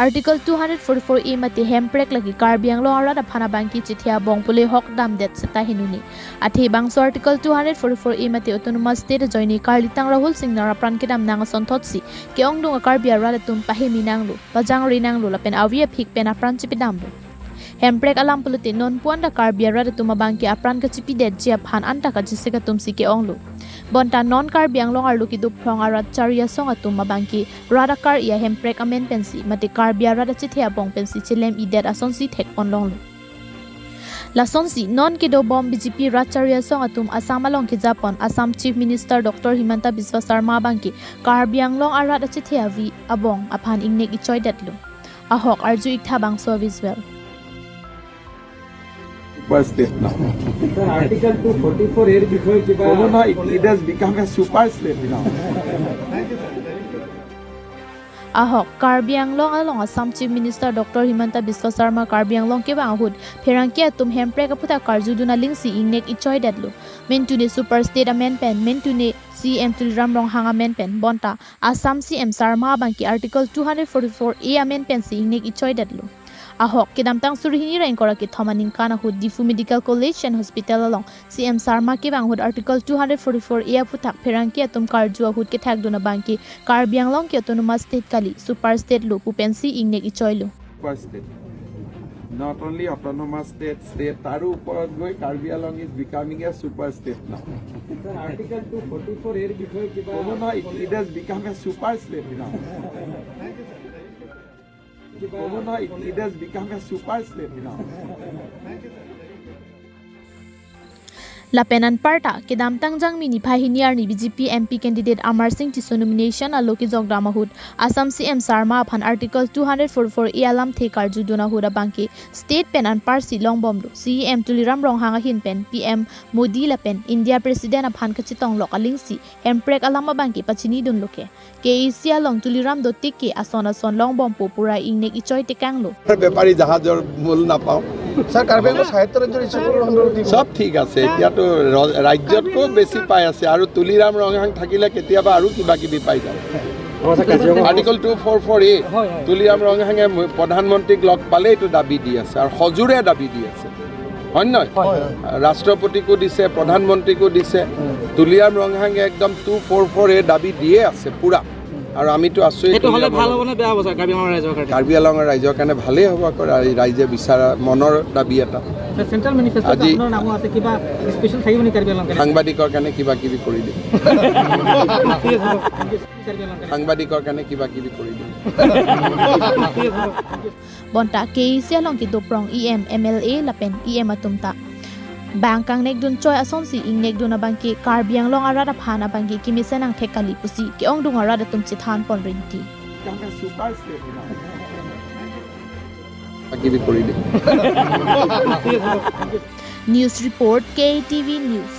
Article 244 A mate hemprek lagi Karbi Anglong arat aphana bangki chithia bongpule hok dam det seta hinuni athe bangso Article 244 A mate autonomous state joini Karlitang Rahul Singh nara pran ke dam nang son thotsi keong dong Karbi arat tum pahemi nanglu pajang ri nanglu lapen awia phik pen apran chipi damlu hemprek alam puluti non puan da Karbi arat tum bangki apran ke chipi det jia phan anta ka jiseka tum si ke onglu bonta non Karbi Anglong arlu ki dup phrong arat charia song atum bangki radakar ia hemprek amen pensi mate Karbi arat chithia bong pensi chilem idet ason si thek pon longlu lasonsi non kido bom BJP Racharya song atum Assam along ki Japon Assam Chief Minister Dr. Himanta Biswa Sarma bangki Karbi Anglong arat chithia vi abong aphan ingnek ichoi detlu ahok arju ikha bangso visual super state now. Article 244 এর বিষয়ে কিবা No, no, it has become a super state now. Ahok Karbi Anglong along Assam Chief Minister Dr. Himanta Biswa Sarma Karbi Anglong ke bang hud pherangki atum hemprek aputa karjuduna lingsi ingnek ichoi detlu mentune super state amen pen mentune CM Tuliram Ronghang amen pen bonta Assam CM Sarma bangki Article 244 A amen pen si ingnek ichoi detlu ahok kidamtang surhini rain kora ki thomaning kana hud Difu Medical College and Hospital along CM Sarma ke bang hud Article 244 A aputak pherangki atum karjua hud ke thak duna bangki Karbi Anglong ki autonomous state kali super state lu pupensi ingnek ichoilu Super state. Not only autonomous state, state তাৰো ওপৰত গৈ Karbi Anglong is becoming a super state now. Article 244 এর বিষয়ে কিবা No, no, it has become a super state now. No, no, it has become a super state now. Lapenan parta kedamtang jangmini phahiniar ni BJP MP candidate Amar Singh Tisso nomination aloki jogdama hud Assam CM Sarma aphan Article 244 A alam the karju duna huda bangki state pen an parsi longbomlu CM Tuliram Ronghang hin pen PM Modi lapen India President aphan kachitong lok alingsi hemprek alama bangki pachini dun loke KEC along Tuliram do tike ason ason longbom pu pura ingnek ichoi tekanglo বেপাৰী জাহাজৰ মূল নাপাওঁ। Sir, Karbi Anglong স্বায়ত্তৰাজ্যৰ ইচ্ছা পূৰণ চব ঠিক আছে। এতিয়াতো ৰাজ্যতকৈও বেছি পাই আছে আৰু তুলিৰাম ৰংহাং থাকিলে কেতিয়াবা আৰু কিবা কিবি পাই যাব। Article 244 A Tuliram ৰংহাঙে প্ৰধানমন্ত্ৰীক লগ পালে এইটো দাবী দি আছে আৰু সজোৰে দাবী দি আছে, হয় নহয়? ৰাষ্ট্ৰপতিকো দিছে, প্ৰধানমন্ত্ৰীকো দিছে। তুলিৰাম ৰংহাঙে একদম 244 এ দাবী দিয়ে আছে পূৰা আৰু আমিতো আছোৱেই। সেইটো হ'লে ভাল হ'ব নে বেয়া হ'ব ছাৰ কাৰ্বি আংলঙৰ ৰাইজৰ কাৰণে? কাৰ্বি আংলঙৰ ৰাইজৰ কাৰণে ভালেই হ'ব আকৌ, ৰাইজে বিচৰা মনৰ দাবী এটা। চেণ্ট্ৰেল মেনিফেষ্টোত আজি- আপোনাৰ নামো আছে, কিবা স্পেচিয়েল থাকিব নেকি কাৰ্বি আংলং কাৰণে? সাংবাদিকৰ কাৰণে কিবা কিবি কৰি দিম। ঠিক আছে, হ'ব। Thank you, Karbi Anglong কাৰণে। সাংবাদিকৰ কাৰণে কিবা কিবি কৰি দিম। ঠিক আছে, হ'ব। Thank you. Bonta KEC along ki doprong EM MLA lapen EM atumta bang kang nek dun choi ason si ing nek dun abangki Karbi Anglong arada phana bangki kimisen ang thekali pusi ke ong dung arada tum chi than pon rinti কিবি কৰি দিম। ঠিক আছে, হ'ব। Thank you. News report KTV News.